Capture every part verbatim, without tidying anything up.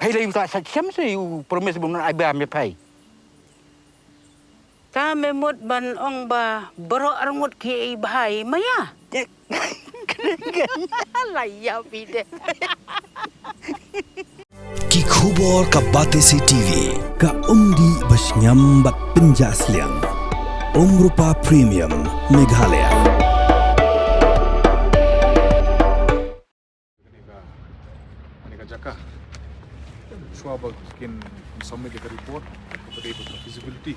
Phai lei u ta sa siam se u promise bun ai ba me phai. Ta me mut ban ong ba baroh arngut ki ei bhai maya. La ya pide. Ki khubor ka Batesi T V, ka umdih ba sngewbha bad pynjah sliang. Umrupa Premium Meghalaya. Kane ka, kane ka jaka. Shuwa ba kin submit ïa ka report kaba dei bad ka feasibility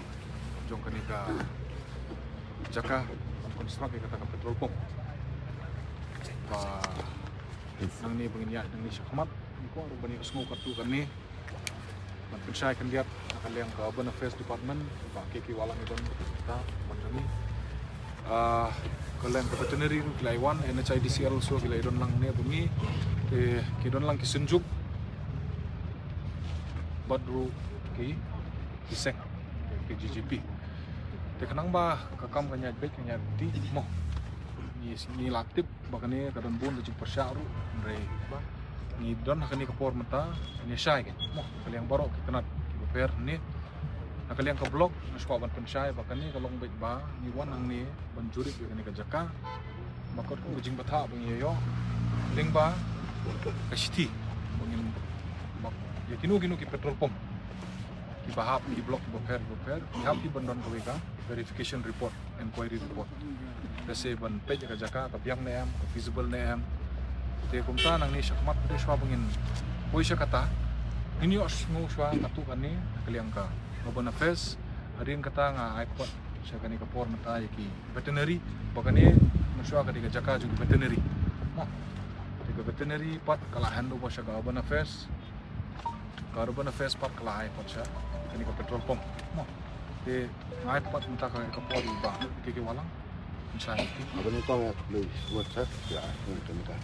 jong kane ka jaka ban construct ïa kata ka petrol pump. Ba nangne ba ngin ïaid nangne shakhmat, ngin kwah ruh ban ïohsngew katto katne. Ban pynshai khyndiat na ka liang ka Urban Affairs Department, Bah K K Walang i don mynta bad jong ngi. Ah, ka liang ka veterinary ruh ki la wan, N H I D C L also ki la don lang ne bad ngi. Te ki don lang ki synjuk bad ruh ki, ki seng, ki G G P. Te khnang ba ka kam kan ïaid beit, kan ïaid beit mo. Ngi, ngi la tip ba kane ka don bun ka jingpyrshah ruh, hynrei ngi don ha kane ka por mynta, ngi shai kein mo, ka liang baroh ki tnat kiba pher ne. Na ka liang ka block, nga sngewbha ban pynshai ba kane ka long beit ba ngi wan hangne ban jurip ïa kane ka jaka. Ba kat kum ka jingbthah ba ngi ïoh lyngba ka shithi ba ngin, ba ïa kino kino ki petrol pump kiba hap ki block kiba pher kiba pher, ki hap ki ban don kawei ka verification report, inquiry report. Lehse ban peit ïa ka jaka ka biang ne em, ka feasible ne em. Te kumta nangne shakhmat te shuwa ba ngin poi sha kata, ngin ïohsngew shuwa katto katne na ka liang ka Urban Affairs. Hadien kata nga ai pat sha kane ka por mynta ïa ki veterinary, ba kane mynshuwa ka dei ka jaka jong ki veterinary. Mo. Te ka veterinary pat ka la hand over sha ka Urban Affairs. Ka Urban Affairs pat ka la ai pat sha kane ka petrol pump. Mo. Te nga ai pat mynta ka, ka por ïa u Bah K K Walang. Pynshai. Aba nyngkong ïa khublei shibun sha ïa kane ka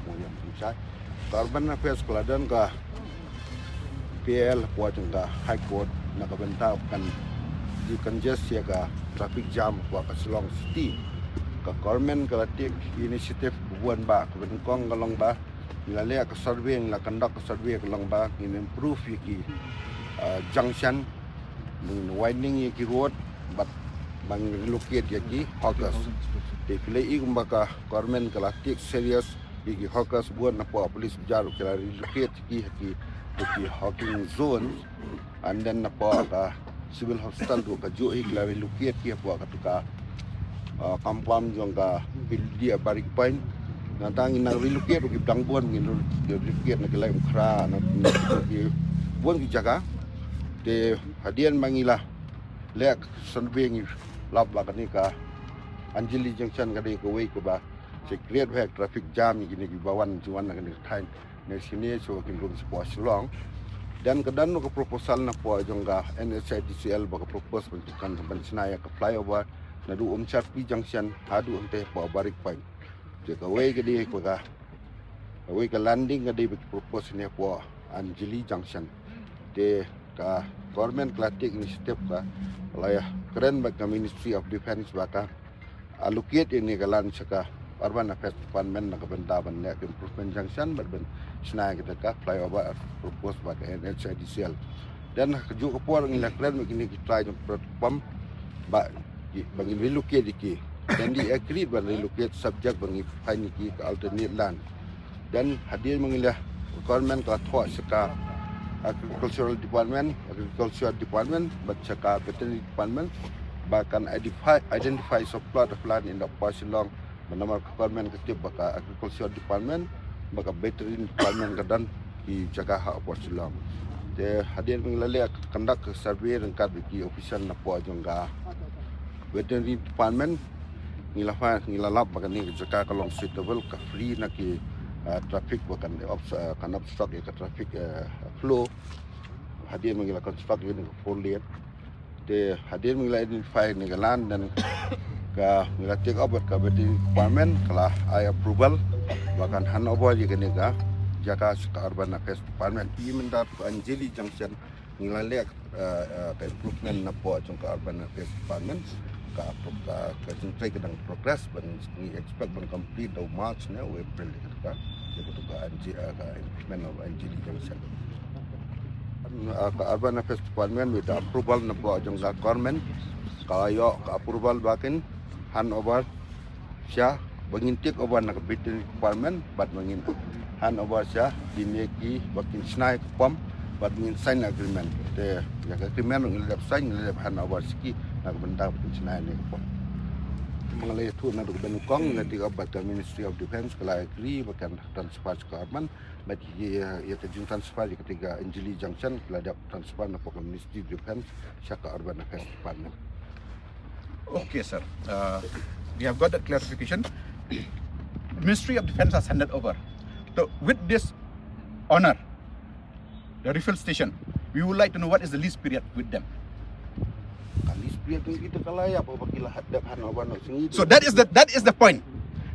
mo ïa pynshai. Ka Urban Affairs ka la don ka appeal hapoh jong ka High Court na ka bynta kan decongest ïa ka traffic jam hapoh ka Shillong City. Ka government ka la take initiative bun ba, kaba nyngkong ka long ba ngi la leh ka survey, ngi la conduct ka survey ka long ba ngin improve ïa ki, uh, junction, ngin widening ïa ki road, bad ba ngin relocate ïa ki hawkers. Te phi la i kumba ka government ka la take serious ïa ki hawkers bun, napoh police bazaar ki la relocate ïa ki ha ki, ha ki hawking zone. And then napoh ka civil hospital ruh kajuh hi ki la relocate ki hapoh katu ka, ah, compound jong ka P W D Barik Point. Nangta ngin nang relocate ruh ki dang bun, ngin relocate na ki Laitumkhrah, na, na ki bun ki jaka. Te hadien ba ngi la leh survey ngi lap ba kane ka Anjali Junction ka dei kawei kaba sa create bha traffic jam ïa kine kiba wan jingwan na kane ka thaiñ. Next kine shuwa kin rung shapoh Shillong. Then ka don ka proposal napoh jong ka N H I D C L ba ka propose ban, kan ban shna ïa ka flyover naduh Umsarpi Junction haduh hangtei hapoh Barik Point. Te kawei ka dei ba ka, kawei ka landing ka dei ba ki propose ne hapoh Anjali Junction. Te ka government ka la take initiative, ka la ïakren bad ka Ministry of Defence ba kan allocate ïa kane ka land sha ka Urban Affairs Department na ka bynta ban leh ka improvement junction bad ban shna ïa kata ka flyover as proposed by ka N H I D C L. Then ha kajuh ka por ngi la kren bad kine ki trai jong petrol pump ba, ba ngin relocate ïa ki. Then they agreed ban relocate subject ba ngi find ïa ki ka alternate land. Then hadien ba ngi la, government ka la thoh sha ka Agricultural Department, Agricultural Department bad sha ka Veterinary Department ba kan identify, identify some plot of land in the Upper Shillong. Ba namar ka government ka tip ba ka Agricultural Department bad ka Veterinary Department ka don ki jaka ha Upper Shillong. Te hadien ba ngi la leh conduct ka survey ryngkat bad ki officer napoh jong ka Veterinary Department, ngi la find, ngi la lap ba kane ka jaka ka long suitable, ka free na ki, ah, traffic ba kan obs-, ah, kan obstruct ïa ka traffic, ah, flow. Hadien ba ngi la construct ïa kane ka four lane. Te hadien ba ngi la identify ïa kane ka land, then ka ngi la take up bad ka Veterinary Department, ka la ai approval ba kan hand over ïa kane ka jaka sha ka Urban Affairs Department. Te mynta ka Anjali Junction ngi la leh, eh, eh, ka improvement napoh jong ka Urban Affairs Department. Ka pro-, ka, ka jingtrei ka dang progress, ban ngi expect ban complete da u March ne u April ïa katu ka, ïa katu ka Anji-, eh, ka improvement of Anjali Junction. Uh, ka Urban Affairs Department with the approval na pdeng jong ka government, ka ïoh ka approval ba kin hand over sha, ba ngin take over na ka Veterinary Department, bad ba ngin hand over sha kine ki ba kin shna ïa ka pom, bad ba ngin sign agreement. Te ïa ka agreement ngi la dep sign, ngi la dep hand over sha ki na ka bynta ba kin shna ïa ka pom. Mynta la ïathuh na ka bynta kong, la take up bad ka Ministry of Defence, ka la agree ba kan transfer sha ka Urban, bad ïa, ïa ka jingtransfer ïa kata ka Anjali Junction, ka la dep transfer na pdeng ka Ministry of Defence sha ka Urban Affairs Department. Okay, sir. Uh, we have got that clarification. Ministry of Defense has handed over. So, with this honor, the refill station, we would like to know what is the lease period with them. Ka lease period jong kita ka la ïap ba ki la dep hand over noh sha ngi. So that is the, that is the point.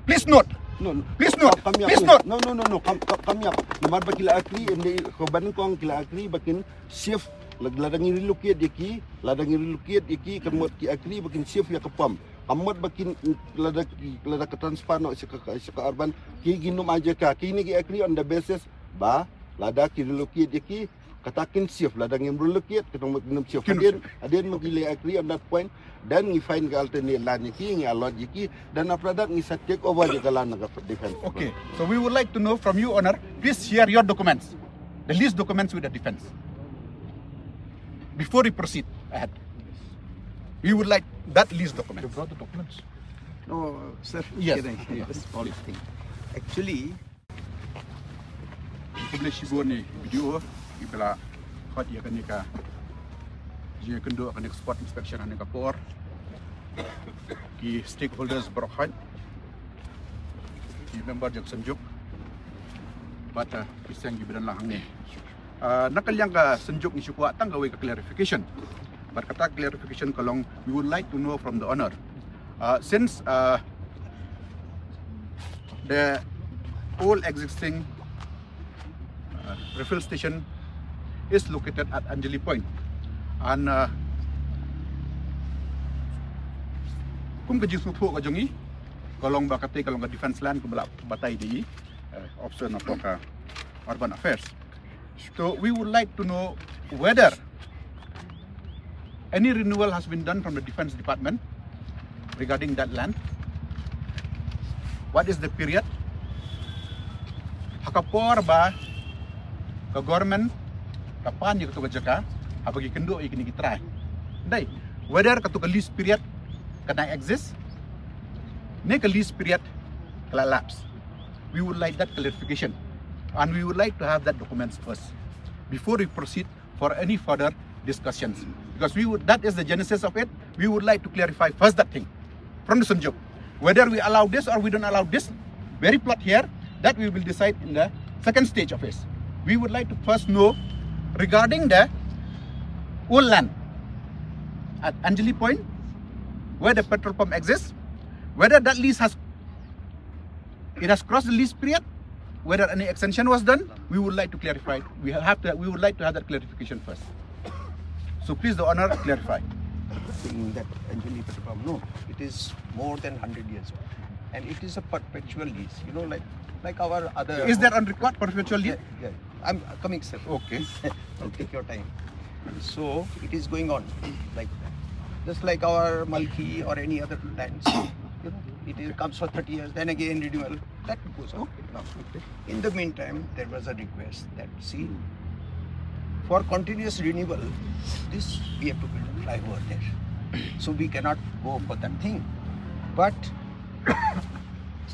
Please note. No, no. Please note. Kam ïap. Please note. No, no, no, no. Kam, kam, kam ïap. Namar ba ki la agree, ynda ka ban kong ki la agree ba kin shift, la, lada ngi relocate ïa ki, lada ngi relocate ïa ki, ka mut ki agree ba kin shift ïa ka pom. Ka mut ba kin, lada ki, lada ka transfer noh sha ka, sha ka Urban, ki, ki nym ai jaka, kine ki agree on the basis ba lada ki relocate ïa ki, kata kin shift, lada ngim relocate, kata mut ngim shift. Kin hadien, shift. Hadien ma ki la agree on that point, then ngi find ka alternate land ïa ki, ngi allot ïa ki, then after that ngi sa take over ïa ka land na ka Defense. Okay, so we would like to know from you, Honor, please share your documents, the lease documents with the Defense, before we proceed ahead. We would like that lease document. You brought the documents? No, sir. Yes, can I yes, just small please. Thing. Actually, khublei shibun ïa i B D O, i ba la khot ïa kane ka jingïakynduh kane ka spot inspection ha kane ka por. Ki stakeholders baroh, ki member jong ka Synjuk, bad, uh, ki seng kiba don lang hangne. Uh, na ka liang ka Synjuk ngi shu kwah tang kawei ka clarification. Bad kata clarification ka long, we would like to know from the owner. Uh, since, uh, the old existing, uh, refill station is located at Anjali Point. And, uh, kum ka jingsngewthuh ka jong ngi, ka long ba kata ka long ka defense land kaba la batai da i, uh, officer na ka Urban Affairs. So we would like to know whether any renewal has been done from the Defense Department regarding that land. What is the period? Ha ka por ba ka government ka pan ïa katu ka jaka, haba ki kynduh ïa kine ki trai. Dei, whether katu ka lease period ka dang exist, ne ka lease period ka la lapse. We would like that clarification. And we would like to have that documents first before we proceed for any further discussions. Because we would, that is the genesis of it. We would like to clarify first that thing from the Synjuk. Whether we allow this or we don't allow this very plot here, that we will decide in the second stage of it. We would like to first know regarding the old land at Anjali Point, where the petrol pump exists, whether that lease has, it has crossed the lease period, whether any extension was done, we would like to clarify. We have to, we would like to have that clarification first. So please, the owner, clarify. Saying that Anjali petrol pump, no, it is more than hundred years old. And it is a perpetual lease, you know, like, like our other. Is that on record, perpetual lease? Yeah, yeah. I'm coming, sir. Okay. I'll take your time. So it is going on like that. Just like our Malki or any other lands, you know, it is, comes for thirty years, then again renewal. That goes on. Okay. Now, in the meantime, there was a request that, see, for continuous renewal, this we have to build a flyover there. So we cannot go for that thing. But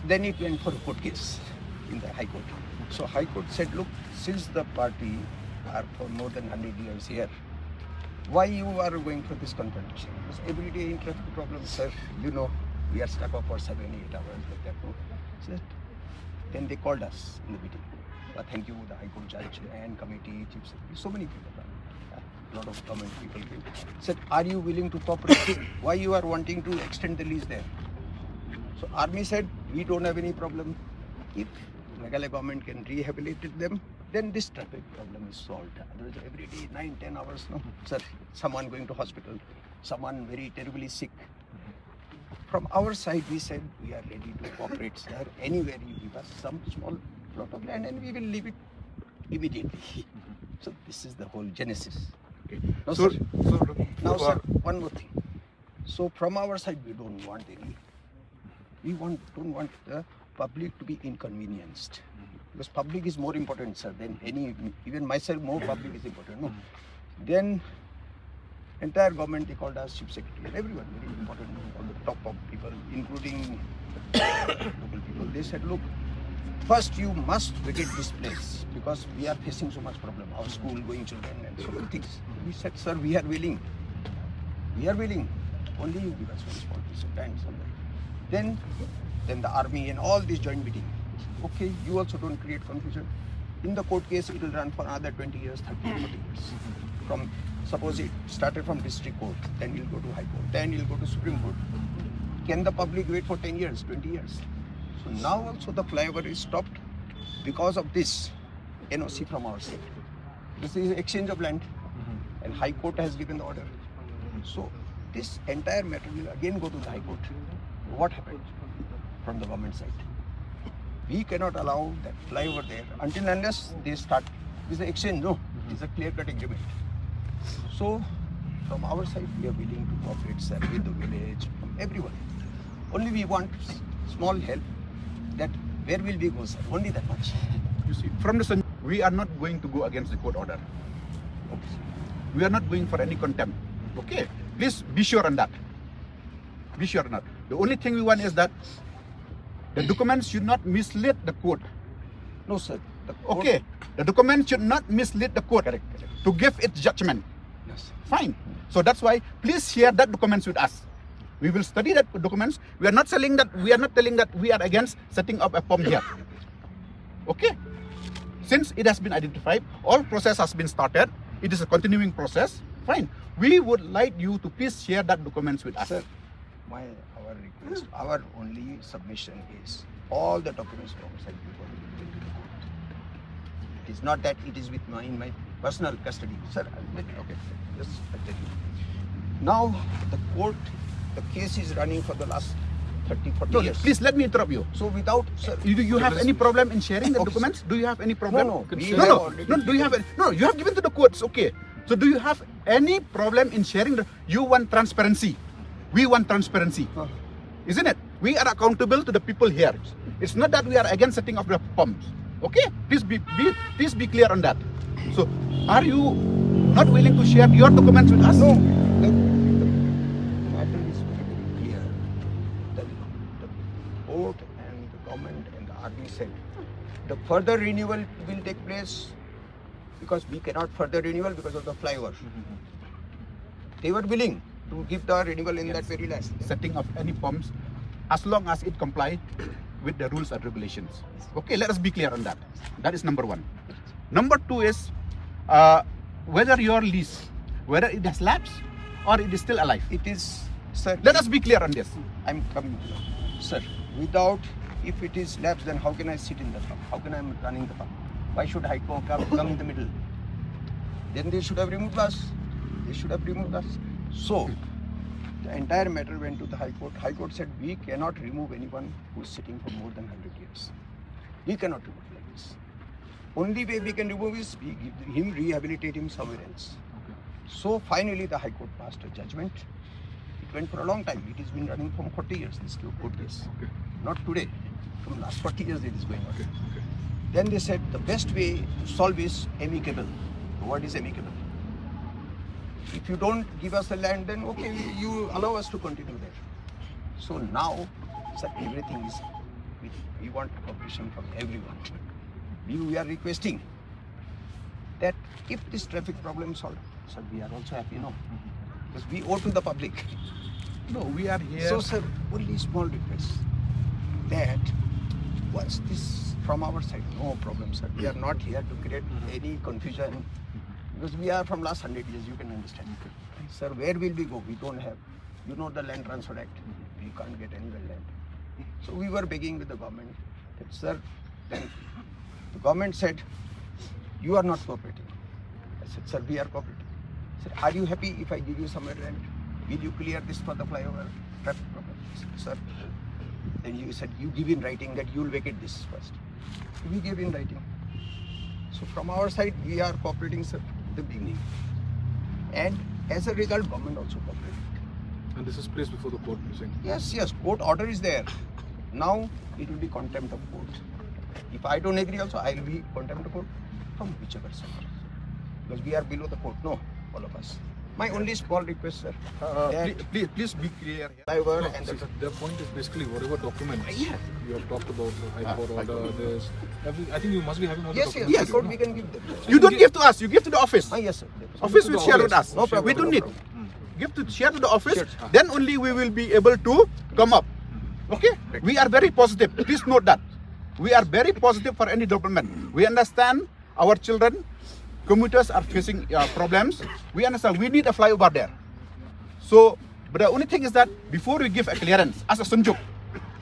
then it went for a court case in the High Court. So High Court said, "Look, since the party are for more than hundred years here, why you are going for this confrontation?" Because every day in traffic problems, sir, you know, we are stuck up for seven, eight hours like that. No? So then they called us in the meeting. But thank you, the High Court judge and committee, chief secretary, so many people. A lot of government people came. Said, "Are you willing to cooperate? Why you are wanting to extend the lease there?" So army said, "We don't have any problem. If Meghalaya government can rehabilitate them, then this traffic problem is solved." Otherwise, every day, nine, ten hours, no? Sir, someone going to hospital, someone very terribly sick. From our side, we said we are ready to cooperate, sir. Anywhere you give us some small plot of land and we will leave it immediately. So this This is the whole genesis. Okay. No, So, sir. so, Now, so, sir, one more thing. So, from our side, we don't want any. We want don't want the public to be inconvenienced, because public is more important, sir, than any. Even myself, more public is important. No, then entire government, they called us chief secretary and everyone, very important, all the top top people, including local people. They said, look, first you must vacate this place because we are facing so much problem. Our school going children and so many things. We said, sir, we are willing. We are willing. Only you give us one small piece of land somewhere. Then, then the army and all this joint meeting. Okay, you also don't create confusion. In the court case, it will run for another twenty years, thirty, forty years. From, suppose it started from district court, then you'll go to high court, then you'll go to supreme court. Can the public wait for ten years, twenty years? So now also the flyover is stopped because of this N O C from our side. This is exchange of land, and high court has given the order. So this entire matter will again go to the high court. What happened from the government side? We cannot allow that flyover there until unless they start. This is an exchange, no? It's a clear-cut agreement. So from our side, we are willing to cooperate, sir, with the village, from everyone. Only we want s- small help. That where will we go, sir? Only that much. You see, from the cen- we are not going to go against the court order. We are not going for any contempt. Okay? Please be sure on that. Be sure on that. The only thing we want is that the documents should not mislead the court. No, sir. The court- Okay? The documents should not mislead the court Correct, correct. to give its judgment. Yes, sir. Fine. So that's why please share that documents with us. We will study that documents. We are not selling that. We are not telling that we are against setting up a pom here. Okay. Since it has been identified, all process has been started. It is a continuing process. Fine. We would like you to please share that documents with us. Sir, my our request, our only submission is all the documents from side people will be to the court. It is not that it is with my in my personal custody, sir. I'll make, okay, just I'll tell you. Now the court, the case is running for the last thirty, forty No, years. Please let me interrupt you. So without, sir, You, you have any problem in sharing the Okay, sir. Documents? Do you have any problem? No, no, we no, have no, already no. Do you have given- any? No, you have given to the courts. Okay. So do you have any problem in sharing? The, you want transparency. We want transparency, Huh. Isn't it? We are accountable to the people here. It's not that we are against setting of the pumps. Okay? Please be, be please be clear on that. So, are you not willing to share your documents with us? No, the, the matter is very, very clear. The, the court and the government and the army said the further renewal will take place because we cannot further renewal because of the flyover. They were willing to give the renewal in that very last. Setting of any pumps, as long as it comply with the rules and regulations. Okay, let us be clear on that. That is number one. Number two is, uh, whether your lease, whether it has lapsed or it is still alive. It is, sir. Let us be clear on this. I'm coming to that. Sir, without, if it is lapsed, then how can I sit in the pump? How can I am running the pump? Why should High Court come, come in the middle? Then they should have removed us. They should have removed us. So, the entire matter went to the High Court. High Court said we cannot remove anyone who is sitting for more than one hundred years. We cannot remove like this. Only way we can remove is we give him, rehabilitate him somewhere else. So finally the High Court passed a judgment. It went for a long time. It has been running from forty years, this court case. Not today. From last forty years it is going on. Then they said the best way to solve is amicable. The word is amicable. If you don't give us the land, then okay, you allow us to continue there. So now, sir, everything is, we, we want cooperation from everyone. We, we are requesting that if this traffic problem solved, sir, we are also happy, no? Because we owe to the public. No, we are here. So, sir, only small request that once this from our side, no problem, sir. We are not here to create any confusion because we are from last hundred years, you can understand. Sir, where will we go? We don't have, you know, the Land Transfer Act. We can't get anywhere land. So we were begging with the government that, sir, then the government said, you are not cooperating. I said, sir, we are cooperating. Sir, are you happy if I give you some land? Will you clear this for the flyover traffic problem? I said, sir, then you said you give in writing that you will vacate this first. We gave in writing. So from our side, we are cooperating, sir. the beginning. And as a result, government also cooperated. And this is placed before the court, you're saying? Yes, yes, court order is there. Now it will be contempt of court. If I don't agree also, I will be contempt of court from whichever side. Because we are below the court, no, all of us. My only small request, sir. Uh, that please, please, please be clear here. Flyover No, and see, the the, the point is basically whatever documents Yeah. you have talked about, the High Ah, Court High order, Court. This, every, I think you must be having all the Yes, yes, documents. High Court we can give them. You don't give to us, you give to the office. Ah, yes, sir. Office To will the share with office. us. No problem, We don't no need. problem. Give to share to the office. Sure. Then only we will be able to come up. Okay? We are very positive. Please note that. We are very positive for any development. We understand our children, commuters are facing uh, problems. We understand we need a flyover there. So, but the only thing is that before we give a clearance as a Synjuk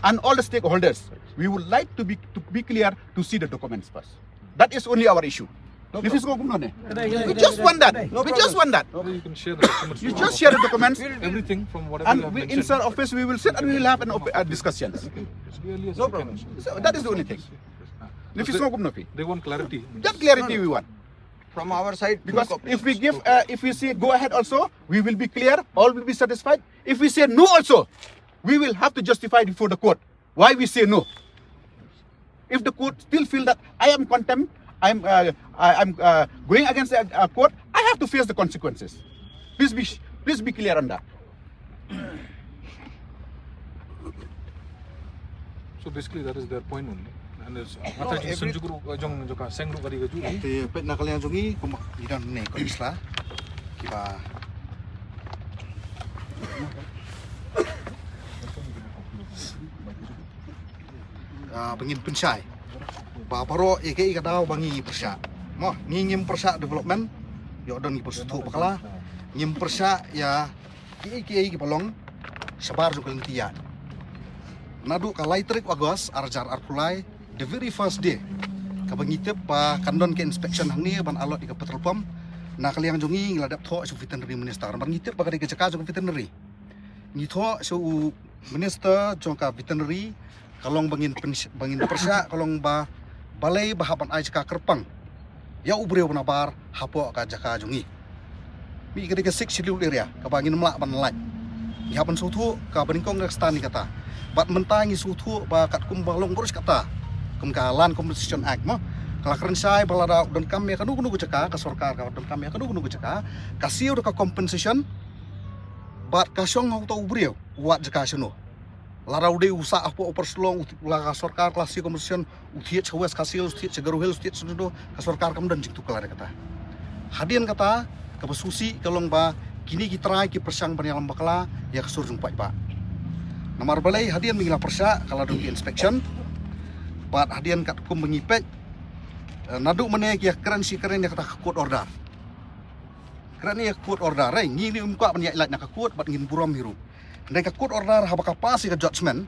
and all the stakeholders, we would like to be to be clear to see the documents first. That is only our issue. Nefis ko kumno ne? We just want that. We just want that. Well, you can share the documents. You from just our share the office. documents. Everything from whatever you And have we mentioned. Inside office, we will sit and we will have an op- uh, discussions. It's really as No we can. problem. So that is the only thing. Nefis ko kumno pi? They want clarity. That clarity we want. From our side, Because full if we cooperation. give, uh, if we say go ahead also, we will be clear, all will be satisfied. If we say no also, we will have to justify before the court why we say no. If the court still feel that I am contempt, I'm uh, I, I'm uh, going against a, a court, I have to face the consequences. Please be please be clear on that. So basically that is their point only. And there's No, mata jong every- Synjuk ruh, jong jong ka seng ruh ka dei ka ju. Te peit na ka liang jong ngi kum i don ne ko isla kiba ah, ba ngin pynshai ba baroh ïa kaei ka daw ba ngi pyrshah. Mo ngi ngim pyrshah development, ïoh don ngi pyrshah thuh bakla, ngim pyrshah ïa kiei kiei kiba long shabar jong ka lynti ïaid. Naduh ka lai tarik August ar hajar arphew lai, the very first day kaba ngi tip ba kan don ka inspection hangne ban allot ïa ka petrol pump, na ka liang jong ngi ngi la dep thoh sha u veterinary minister, namar ngi tip ba ka dei ka jaka jong ka veterinary. Ngi thoh sha u minister jong ka veterinary, ka long ba ngin pynsh- ba ngin pyrshah, ka long ba balei ba hap ban ai jaka kyrpang ïa u briew ba nabar hapoh ka jaka jong ngi. Mih ka dei ka Sixth Schedule area kaba ngin ym lah ban lait. Ngi hap ban sngewthuh kaba nyngkong ka stand ïa kata. Bad mynta ngi sngewthuh ba katkum ba long baroh shi katta, kum ka Land Compensation Act mo, ka la kren shai ba lada u donkam ïa kano kano ka jaka, ka sorkar ka donkam ïa kano kano ka jaka, ka siew da ka compensation bad ka shong ha uta u briew u wad jaka shano. Lada u dei u sah hapoh Upper Shillong, u la ka sorkar ka la siew compensation, u thied sha West Khasi Hills, u thied sha Garo Hills, u thied sha no, ka sorkar kam don jingtuklar ïa kata. Hadien kata kaba sngewsih ka long ba kine ki trai ki pyrshang ban ïalam bakla ïa ka sur jong u paidbah. Namar balei? Hadien ba ngi la pyrshah ka la don ki inspection. Bad hadien katkum ba ngi peit, eh, naduh mynne ki ïa kren shi kren ïa kata ka court order. Kren ïa ka court order, eh, ngi ngim kwah ban ïaid lait na ka court bad ngin burom hi ruh. Hynrei ka court order haba ka pass ïa ka judgment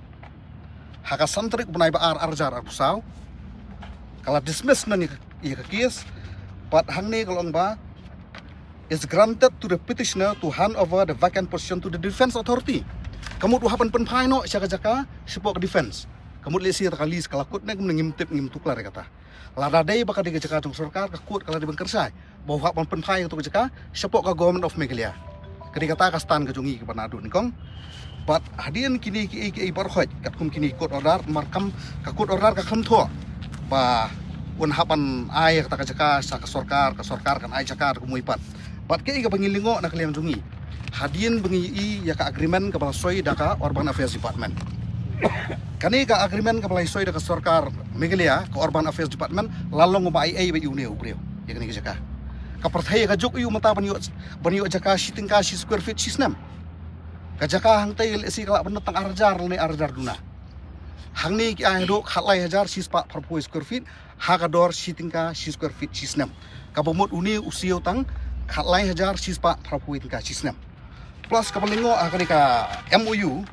ha ka san tarik u bnai ba ar ar hajar arphew saw, ka la dismiss noh ïa ka, ïa ka case. Bad hangne ka long ba is granted to the petitioner to hand over the vacant position to the defence authority. Ka mut u hap ban pynphai noh sha ka jaka shapoh ka defence. Ka mut lehse kata ka lease ka la kut ne kumne ngim tip, ngim tuklar ïa kata. Lada dei ba ka dei ka jaka jong sorkar, ka court ka la dei ban kyrshan ba u hap ban pynphai ïa kato ka jaka shapoh ka Government of Meghalaya. Ka dei kata ka stand ka jong ngi kaba naduh nyngkong. Bad hadien kine kiei kiei baroh katkum kine court order, namar kam ka court order kam thoh ba un hap ban ai kata ka jaka sha ka sorkar, ka sorkar kan ai jaka da kumwei pat. Bad kaei kaba ngi lyngngoh na ka liang jong ngi, hadien ba ngi ïohi ïa ka agreement kaba la soi da ka Urban Affairs Department. Kane ka agreement kaba la soi da ka sorkar Meghalaya, ka Urban Affairs Department, la long ba ai ei ba ïa une u briew ïa kane ka jaka. Ka pyrthei ka juk ïa u mynta ban ïoh, ban ïoh jaka shi tyngka shi square feet shi snem. Ka jaka hangtei lehse ka lah ban tang ar hajar ne ar hajar duna. Hangne ki ai haduh khatlai hajar shispah phraphew square feet ha ka dor shi tyngka shi square feet shi snem. Kaba mut une u siew tang khatlai hajar shispah phraphew tyngka shi snem. Plus kaba lyngngoh ha kane ka M O U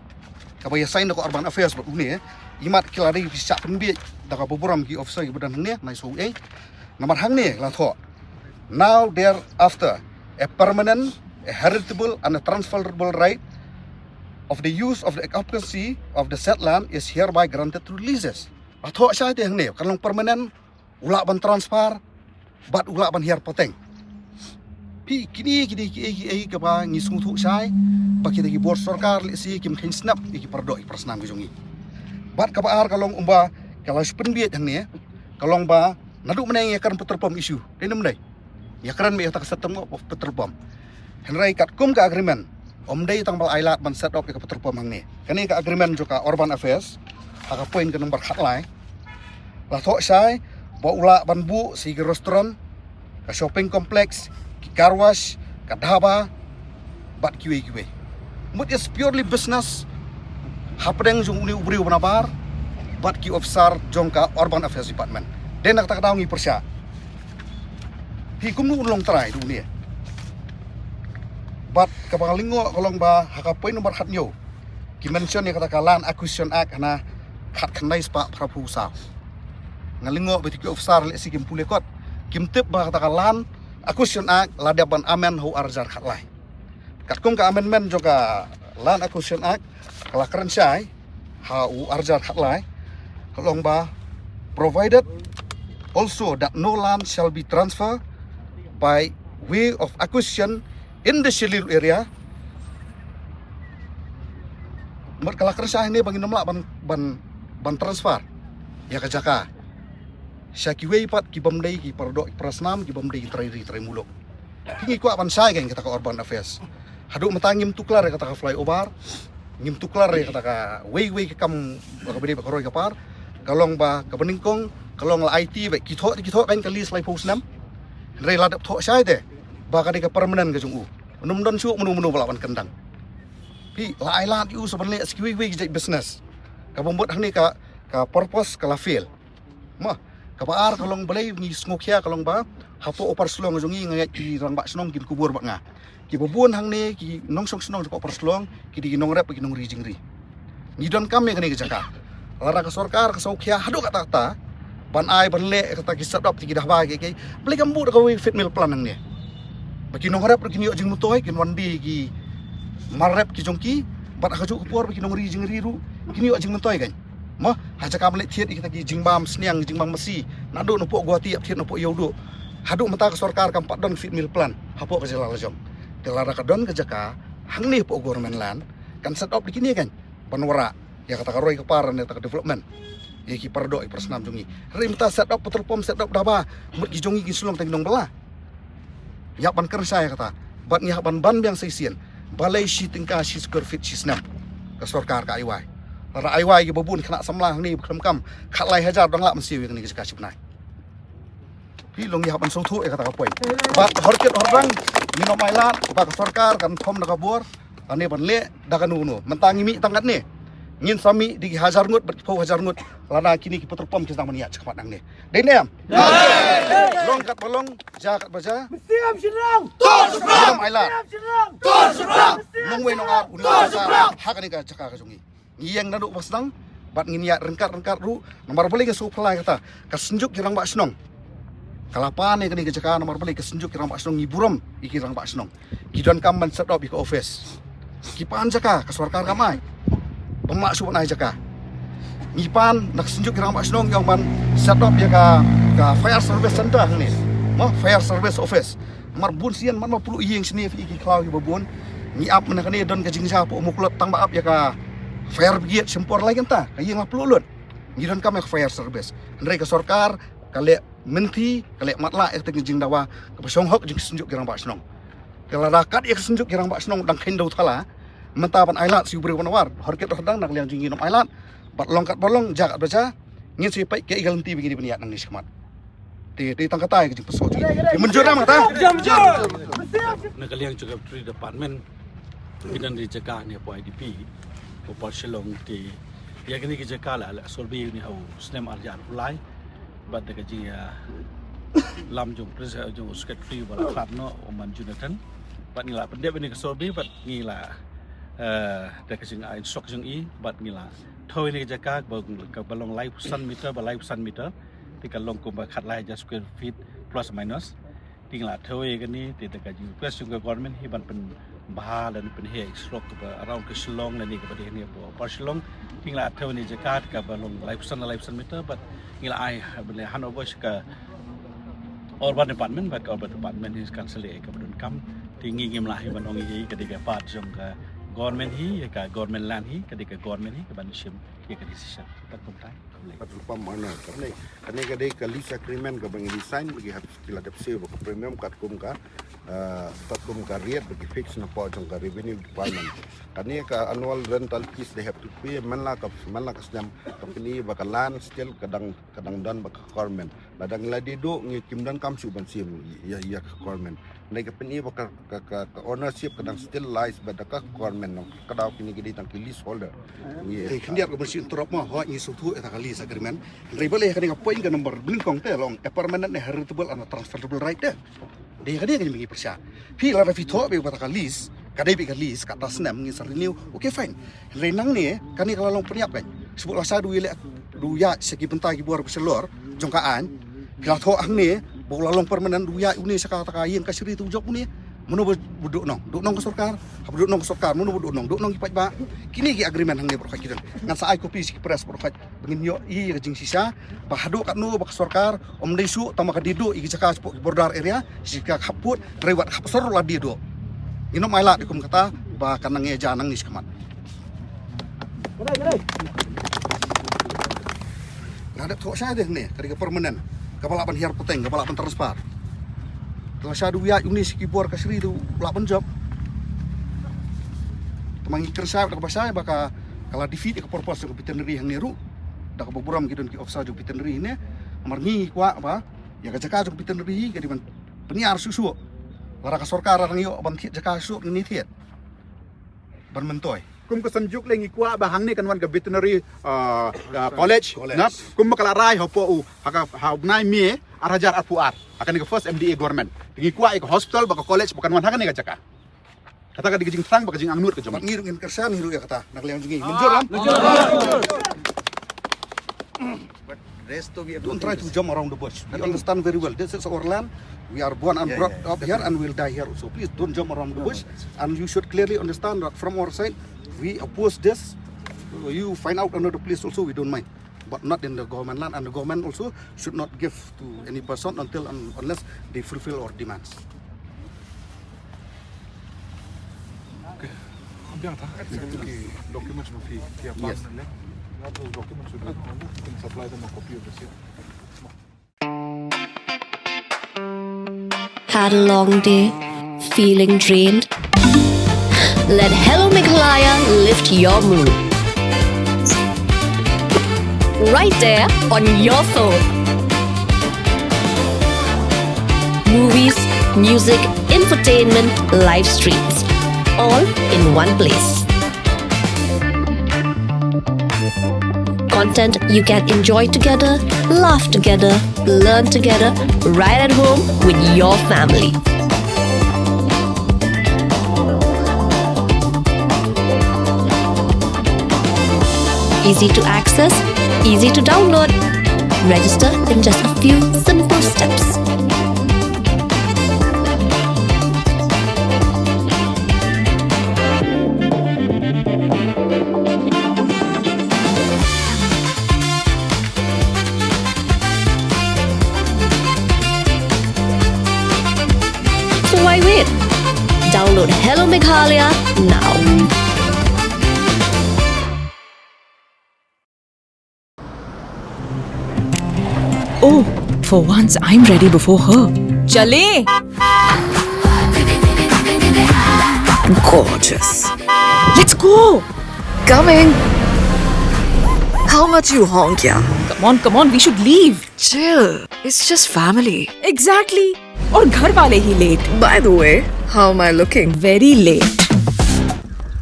kaba ïa sign da ka Urban Affairs bad une, imat ki la dei ki shah pynbiej da kaba burom ki officer kiba don hangne, nai shu ei. Namar hangne la thoh, now thereafter a permanent, a heritable and a transferable right of the use of the occupancy of the said land is hereby granted to the leases. La thoh shai te hangne, kan long permanent, u lah ban transfer bad u lah ban hiar pateng. Ki kine kine ki ei ki ei kaba ngi sngewthuh shai ba kita ki bor sorkar lehse kim kheiñ snap ïa ki paradoh ki parasnam ka jong ngi. Bad kaba ar ka long kumba ka la shu pynbiej hangne ka long ba naduh mynne ngi ïakren petrol pump issue. Dei ne ym dei? Ïakren beit ïa kata ka system of petrol pump. Hynrei katkum ka agreement ym dei tang ba la ai lad ban set up ïa ka petrol pump hangne. Kane ka agreement jong ka Urban Affairs ha ka point ka number khatlai la thoh shai ba u lah ban buh sa ki restaurant, ka shopping complex, ki car wash, ka dhaba bad kiwei kiwei. Mut is purely business hapdeng jong une u briew ba nabar bad ki officer jong ka Urban Affairs Department. Dei na kata ka daw ngi pyrshah. Phi kumno un long trai du ne? Bad kaba nga lyngngoh ka long ba ha ka point number khathynñiew ki mention ïa kata ka Land Acquisition Act hana khatkhyndai spah phraphew saw. Nga lyngngoh ba ki officer lehse kim pule kot, kim tip ba kata ka Land Acquisition Act la dep ban amend ha u arhajar khatlai. Katkum ka amendment jong ka Land Acquisition Act ka la kren shai ha u arhajar khatlai ka long ba provided also that no land shall be transferred by way of acquisition in the scheduled area. Mut ka la kren shai ne ba ngin ym lah ban ban ban transfer ïa ka jaka sha kiwei pat ki bym dei ki paradoh ki parasnam, ki bym dei ki trai ri trai muluk. Phi ngi kwah ban shai kein kata ka Urban Affairs. Haduh mynta ngim tuklar ïa kata ka flyover, ngim tuklar ïa kata ka wei wei ka kam ba ka bynta ba ka roi ka par. Ka long ba ka banyngkong ka long la aiti ba ki thoh ki thoh kein ka list laiphew snem. Hynrei la dep thoh shai te ba ka dei ka permanent ka jong u. Mynno don shuh mynno mynno ba lah ban kyndang. Phi la ai lad ïa u sa ban leh sa kiwei wei ki jait business. Kaba mut hangne ka ka purpose ka la fail. Mo, kaba ar ka long balei ngi sngewkhia ka long ba hapoh Upper Shillong jong ngi nga ngeit ki rangbah shnong kin kubur bad nga. Kiba bun hangne ki nongshong shnong jong ka Upper Shillong ki dei ki nongrep ki nongri jingri. Ngi donkam ïa kane ka jaka. Lada ka sorkar ka sngewkhia haduh katta katta ban ai ban leh kata ki set up ki dhaba ki ki, balei kam buh da kawei feed mill plant hangne? Ba ki nongrep ruh kin ïoh jingmyntoi, kin wan die ki mar rep ki jong ki. Bad ha kajuh ka por ba ki nongri jingri ruh kin ïoh jingmyntoi kein. Mo, ha jaka ban leh thied ïa kita ki jingbam sniang, jingbam masi, naduh napoh Guwahati ïap thied napoh Ïewduh. Haduh mynta ka sorkar kam pat don feed mill plant hapoh ka jylla la jong. Te lada ka don ka jaka hangne hapoh government land kan set up da kine kein ban wanrah ïa kata ka roi ka par ne kata ka development ïa ki paradoh ki parasnam jong ngi. Hynrei mynta set up petrol pump, set up dhaba, mut ki jong ngi ki shnong tang ki nongbylla. Ïa ban kren shai kata bad ngi hap ban ban biang sa shisien. Balei shi tyngka shi square feet shi snem? Ka sorkar ka ai wai. Lada ai wai kiba bun khynnah samla hangne ba khlem kam khatlai hajar dang lah ban siew ïa kane ka jaka shi bnai. Phi long ïa hap ban sngewthuh ïa kata ka point. Bad hor kit hor dang ngin ym ailad ba ka sorkar kan khom da ka bor lane ban leh da kano kano. Mynta ngi mih tang katne, ngin sa mih da ki hajar ngut bad ki phew hajar ngut lada kine ki petrol pump ki sdang ban ïaid shakhmat nangne. Dei ne em? Long kat ba long, jia kat ba jia. Mynsiem shynrang. Ngin ym ailad. Mynsiem shynrang. Nongwei nongar un ïa ha kane ka jaka ka jong ngi. Ngi ïeng naduh ba sdang bad ngin ïaid ryngkat ryngkat ruh. Namar balei nga sngewphylla ïa kata? Ka Synjuk ki Rangbah Shnong ka la pan ïa kane ka jaka, namar balei? Ka Synjuk ki Rangbah Shnong ngi burom ïa ki rangbah shnong. Ki donkam ban set up ïa ka office. Ki pan jaka, ka sorkar kam ai. Bym lah shuh ban ai jaka. Ngi pan na ka Synjuk ki Rangbah Shnong ngi ong ban set up ïa ka, ka fire service center hangne. Mo, fire service office. Namar bun sien man ma pulu ïing shane phi ki khlaw kiba bun. Ngi ap mynne kane don ka jingjia hapoh Mawklut tang ba ap ïa ka fire brigade shim por lai kynta, ka ïing la pulu lut. Ngi donkam ïa ka fire service. Hynrei ka sorkar ka leh mynthi, ka leh matlah ïa kata ka jingdawa kaba shong hok jong ka Synjuk ki Rangbah Shnong. Te lada kat ïa ka Synjuk ki Rangbah Shnong dang kheiñ da u thala, mynta ban ailad sha u briew ban war, hor kit hor dang na ka liang jong ngi ngin ym ailad. Bad long kat ba long, jia kat ba jia, ngin sa peit kaei ka lynti ba ngin ïa ban ïaid nangne shakhmat. Te, te tang kata ïa ka jingpynsaw jong ngi. Te mynjur em kata? Na ka liang jong ka Treasury Department, ngi don ri jaka ne hapoh I D P, hapoh Upper Shillong te. Ïa kane ka jaka la, la survey ne ha u snem ar hajar arphew lai. Bad da ka jing, ah, lam jong pres-, jong secretary ba la khlad noh u Man Jonathan. Bad ngi la pyndep ïa kane ka survey bad ngi la, eh, da ka jing, ah, instruct jong i bad ngi la thew ïa kane ka jaka ba, kaba long laiphew san meter ba laiphew san meter. Te ka long kumba khatlai hajar square feet plus minus. Te ngi la thew ïa kane, te da ka jing request jong ka government hi ban pynbha lane pynheh surok kaba around ka Shillong lane kaba dei hangne hapoh Upper Shillong. Te ngi la thew ïa kane jaka kaba long laiphew san, laiphew san meter bad ngi la ai, ban leh hand over sha ka Urban Department, bad ka Urban Department hi kan sa leh ïa kaba donkam. Te ngi ngim lah hi ban ong ei ei, ka dei ka part jong ka government hi, ïa ka government land hi, ka dei ka government hi kaban shim ïa ka decision. Bad kumta, khublei. Bad lypa ma na, kane, kane ka dei ka lease agreement kaba ngi sign, ba ki hap, ki la dep siew ba ka premium katkum ka, eh, katkum ka rate ba ki fix na pdeng jong ka revenue department. Kane ka annual rental fees they have to pay, man la ka, man la ka snem, company ba ka land still ka dang, ka dang don bad ka government. Lada ngi la die duh, ngi kim donkam shuh ban shim ïa, ïa ka government. Ngi ka pyni ba ka, ka, ka, ka ownership ka dang still lies bad ka government, nong. Ka daw kine ki dei tang ki leaseholder. Ngi, eh, khyndiat ka ban shu interrupt mo, hooid ngi sngewthuh ïa ka lease agreement. Hynrei balei kane ka point ka number ba nyngkong te long a permanent ne heritable and a transferable right te. Dei kane ka ngi pyrshah. Phi lada phi thoh beit ba ka lease, ka dei beit ka lease, kata snem ngin sa renew. Okay, fine. Hynrei nangne, kane ka la long pynïap kan. Shu la sa du ïaleh, du ïaid sha ki bynta ki bor ba shalor jong ka aiñ. Ki la thoh hangne, ba u la long permanent, du ïaid une sha kata ka ïing kashari te u jop une. Mano ba, ba duh nong, duh nong ka sorkar, haba duh nong ka sorkar, mano ba duh nong, duh nong ki paidbah. Kine ki agreement hangne baroh khoit ki don. Ngan sa ai copy sha ki press baroh khoit. Ba ngin ïohi ïa ka jingshisha, ba haduh katno ba ka sorkar ym dei shuh, tang ba ka die duh ïa ki jaka shapoh ki border area, sha ka khappud, hynrei wat khappud ruh la die duh. Ngin ym ailad ïa kum kata, ba kan nang ïa ja nangne shakhmat. Nga dep thoh shai te hangne, ka dei ka permanent, kaba lah ban hiar pateng, kaba lah ban transfer. Te lashai du ïaid une sha ki bor kashari te u lah ban jop. Te ma ngi kren shai, da kaba shai, ba ka, ka la defeat ïa ka purpose jong ka veterinary hangne ruh. Da kaba burom ki don ki officer jong veterinary ne. Namar ngi kwah ba ïa ka jaka jong veterinary ka dei ban pynïar shuh shuh. Lada ka sorkar la dang ïoh ban thied jaka shuh ngi thied. Ban myntoi. Kum ka Sanjuk lei ngi kwah ba hangne kan wan ka veterinary, uh, uh, college. College. Na, kum ba ka la rai hapoh u, ha ka, ha u bnai May, ar hajar arphew ar. Ha kane ka first M D A government. Te ngi kwah ïa ka hospital bad ka college ba kan wan ha kane ka jaka. Kata ka dei ka jingthrang bad ka jingangnud ka jong ngi. Bad ngi ruh ngin kyrshan hi ruh ïa kata. Na ka liang jong ngi. Mynjur em? Don't try to jump around the bush. We understand very well. This is our land. We are born and brought up here and we'll die here also. Please don't jump around the bush. And you should clearly understand that from our side, we oppose this. You find out another place also, we don't mind. But not in the government land, and the government also should not give to any person until and unless they fulfill our demands. Okay. Biang ta, ki documents mo phi, phi apa. Yes. Na those documents, you can supply them a copy of the same. Had a long day? Feeling drained? Let Hello Meghalaya lift your mood. Right there on your phone. Movies, music, infotainment, live streams, all in one place. Content you can enjoy together, laugh together, learn together, right at home with your family. Easy to access, easy to download. Register in just a few simple steps. So why wait? Download Hello Meghalaya now. Oh, for once I'm ready before her. Chale. Gorgeous. Let's go. Coming. How much you honk, yeah? Come on, come on, we should leave. Chill. It's just family. Exactly. और घर वाले ही late. By the way, how am I looking? Very late.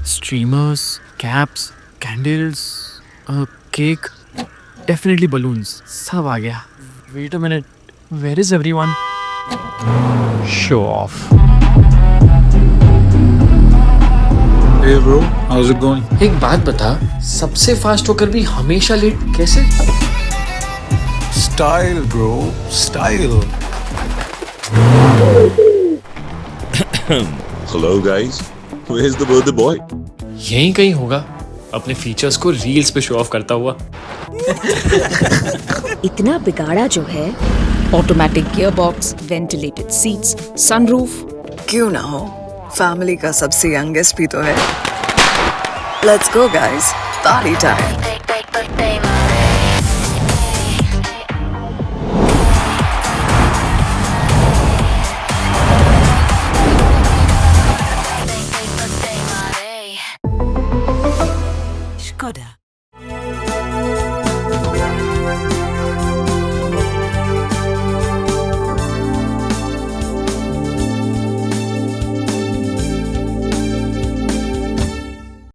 Streamers, caps, candles, a cake, definitely balloons. सब आ गया. Wait a minute. Where is everyone? Show off. Hey bro, how's it going? एक बात बता, सबसे फास्ट होकर भी हमेशा लेट कैसे? Style bro, style. Hello guys, where's the birthday boy? यहीं कहीं होगा. अपने फीचर्स को रील्स पे शो ऑफ करता हुआ। इतना बिगाड़ा जो है। Automatic gearbox, ventilated seats, sunroof. क्यों ना हो, फैमिली का सबसे यंगेस्ट भी तो है। Let's go guys, party time. Skoda.